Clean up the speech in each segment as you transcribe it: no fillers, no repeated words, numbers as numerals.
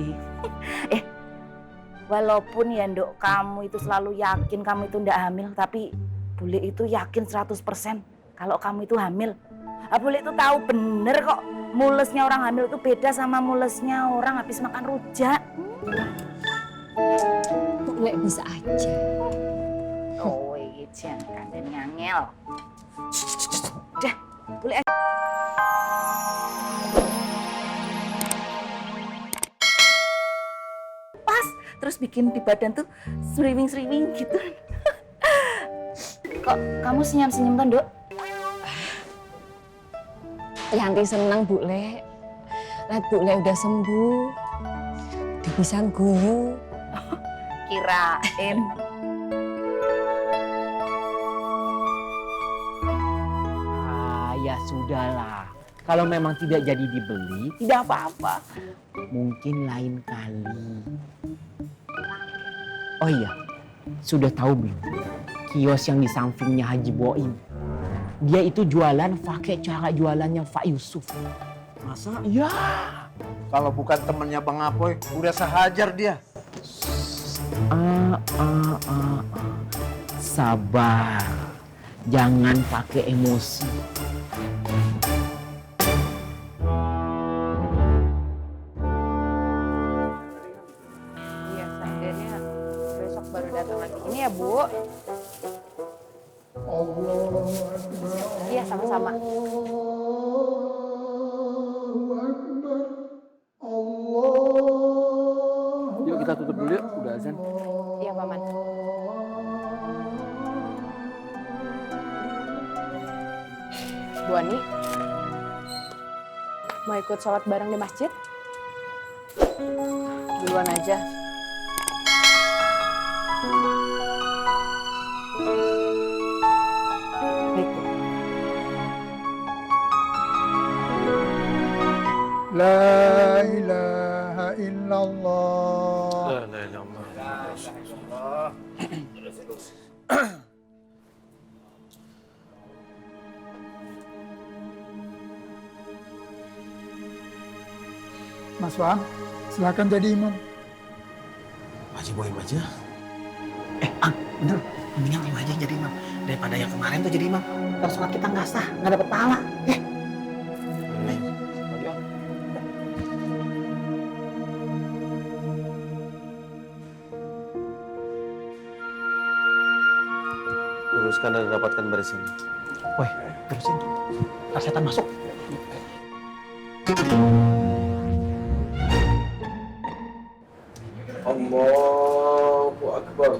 sendiri. Eh, walaupun ya Nduk, kamu itu selalu yakin kamu itu ndak hamil, tapi Bule itu yakin 100% kalau kamu itu hamil. Bule itu tahu bener kok mulesnya orang hamil itu beda sama mulesnya orang habis makan rujak. Bule bisa aja. Oh, iya jangan kandang ngangel. Dah, Bule aja. Pas, terus bikin di badan tuh sriwing-sriwing gitu. Kok kamu senyum-senyum kan, Dok? Yanti senang Bule. Lihat Bule udah sembuh. Dia bisa guyu. Kirain. Ya sudahlah. Kalau memang tidak jadi dibeli, tidak apa-apa. Mungkin lain kali. Oh iya, sudah tahu belum? Kios yang di sampingnya Haji Boim. Dia itu jualan pakai cara jualannya Pak Yusuf. Masa? Iya. Kalau bukan temennya Bang Apoy, udah sehajar dia. Sabar. Jangan pakai emosi. Iya, sayangnya besok baru datang lagi. Ini ya, Bu. Iya, sama-sama. Yuk kita tutup dulu yuk, udah azan. Iya, Paman. Bu Ani, mau ikut sholat bareng di masjid? Duluan aja. Baik, Bu. La ilaha illallah. La ilaha illallah. Mas Wan, silakan jadi imam. Haji Boim aja. Bener. Mendingan yang aja yang jadi imam. Daripada yang kemarin tuh jadi imam. Terus sholat kita nggak sah, nggak dapet pahala. Luruskan dan dapatkan baris ini. Woi, terusin. Ntar setan masuk. Allahu Akbar.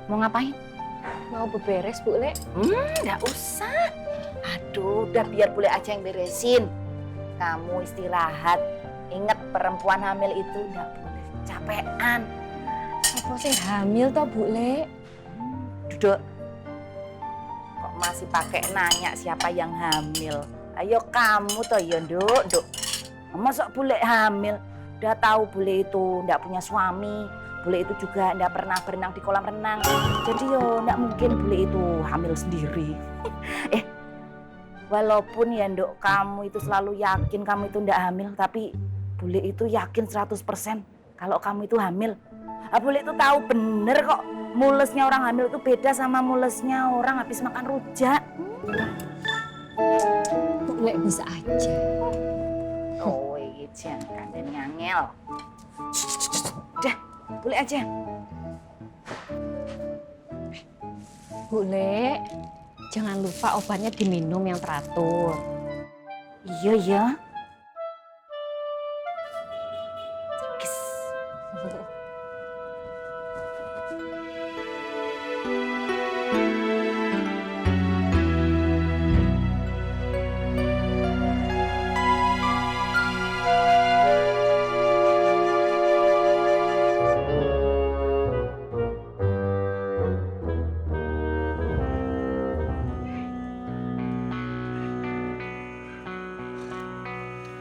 Mau ngapain? Mau beberes, Bu Le? Nggak usah. Aduh, udah biar Bule aja yang beresin. Kamu istirahat. Ingat perempuan hamil itu nggak boleh capean. Apa sih hamil toh Bule? Duduk. Kok masih pakai nanya siapa yang hamil? Ayo kamu toh ya, Nduk. Masa Bule hamil? Udah tahu Bule itu nggak punya suami. Bule itu juga nggak pernah berenang di kolam renang. Jadi yo nggak mungkin Bule itu hamil sendiri. Walaupun ya Nduk, kamu itu selalu yakin kamu itu nggak hamil, tapi Bule itu yakin 100% kalau kamu itu hamil. Bule itu tahu bener kok mulesnya orang hamil itu beda sama mulesnya orang habis makan rujak. Bule bisa aja. Oh, iya jangan kandang ngangel. Dah, Bule aja. Bule, jangan lupa obatnya diminum yang teratur. Iya ya.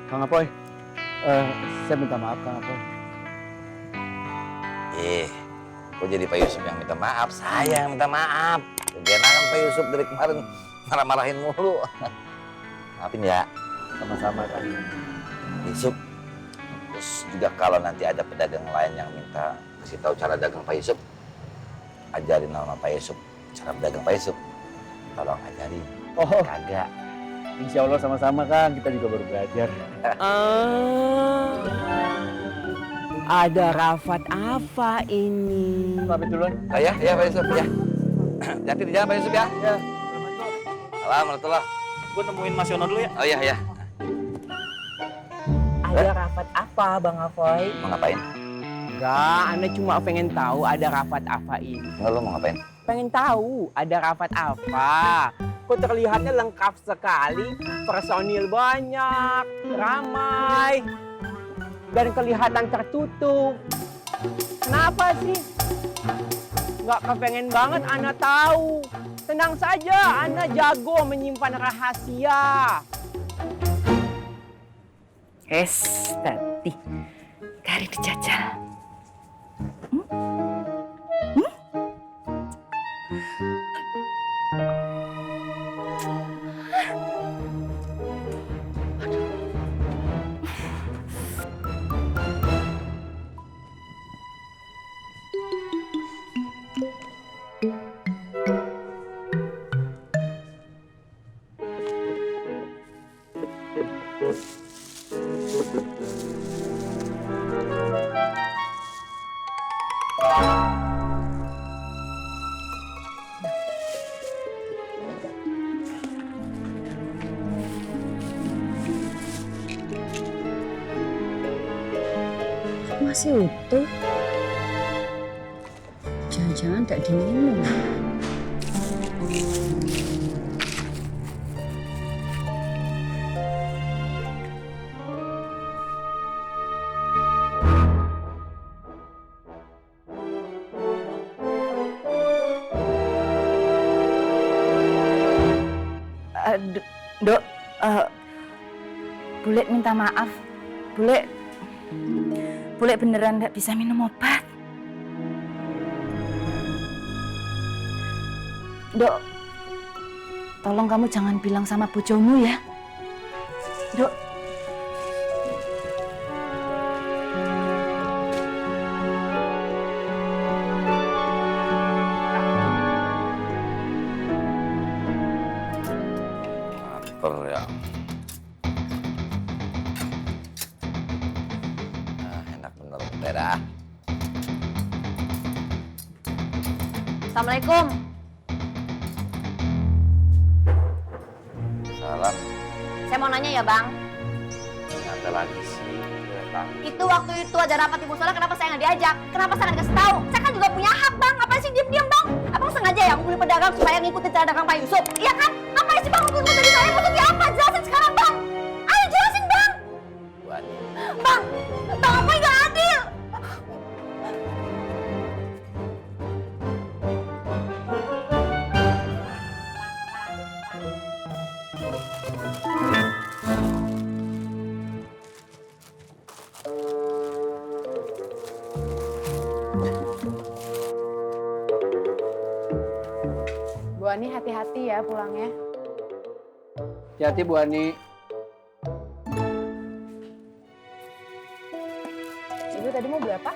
Kang Apoy, saya minta maaf Kang Apoy. Kok jadi Pak Yusuf yang minta maaf? Saya yang minta maaf. Kegenakan Pak Yusuf dari kemarin marah-marahin mulu. Maafin ya. Sama-sama Kang. Yusuf. Terus juga kalau nanti ada pedagang lain yang minta kasih tahu cara dagang Pak Yusuf, ajarin nama Pak Yusuf, cara berdagang Pak Yusuf. Tolong ajarin. Oh, Kagak. insya Allah sama-sama Kang, kita juga baru belajar. Ada Rafat apa ini? Pamit duluan. Ya Pak Yusuf ya. Hati di jalan Pak Yusuf ya. Ya. Assalamualaikum. Gue nemuin Mas Yono dulu ya. Oh iya. Ada Rafat apa Bang Apoy? Mau ngapain? Enggak, Anda cuma pengen tahu ada Rafat apa ini. Enggak, lu mau ngapain? Pengen tahu ada Rafat apa. Kok terlihatnya lengkap sekali, personil banyak, ramai, dan kelihatan tertutup. Kenapa sih? Nggak kepengen banget Anda tahu. Tenang saja, Anda jago menyimpan rahasia. Tadi kari dijajal. Masih utuh. Jangan-jangan tak diminum. Dok, Bule minta maaf. Bule beneran nggak bisa minum obat. Dok, tolong kamu jangan bilang sama bojomu ya. Dok. Lapar ya. Enak bener dah. Assalamualaikum. Salam. Saya mau nanya ya, Bang. Ada lagi sih. Itu waktu itu ada rapat ibu sholat, kenapa saya nggak diajak? Kenapa saya nggak dikasih tahu? Saya kan juga punya hak, Bang. Apa sih diam-diam, Bang? Abang sengaja ya ngumpulin pedagang supaya ngikutin cara dagang Pak Yusuf? Iya kan? Ngapain sih Bang ngumpulin dari saya? Maksudnya apa? Jelasin sekarang, Bang. Ayo jelasin, Bang. Bang apa nggak adil? Bu Ani hati-hati ya pulangnya. Hati-hati Bu Ani. Ibu tadi mau beli apa?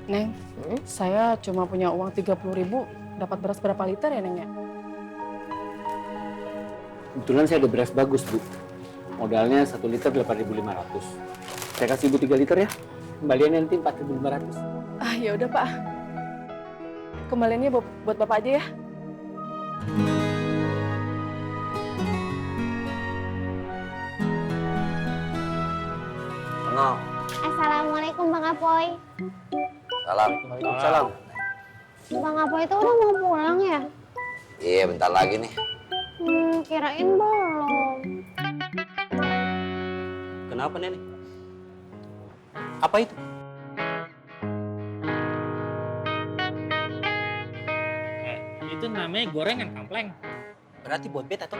Neng, saya cuma punya uang 30.000, dapat beras berapa liter ya Neng ya? Kebetulan saya ada beras bagus Bu. Modalnya 1 liter 8.500. Saya kasih Ibu 3 liter ya. Kembaliannya nanti 4.500. Ah ya udah Pak. Kembaliannya buat Bapak aja ya. No. Assalamualaikum Bang Apoy. Salam. Waalaikumsalam. Bang Apoy itu udah mau pulang ya? Iya, bentar lagi nih. Kirain belum. Kenapa Nenek? Apa itu? Itu namanya gorengan kampleng. Berarti buat beta tuh.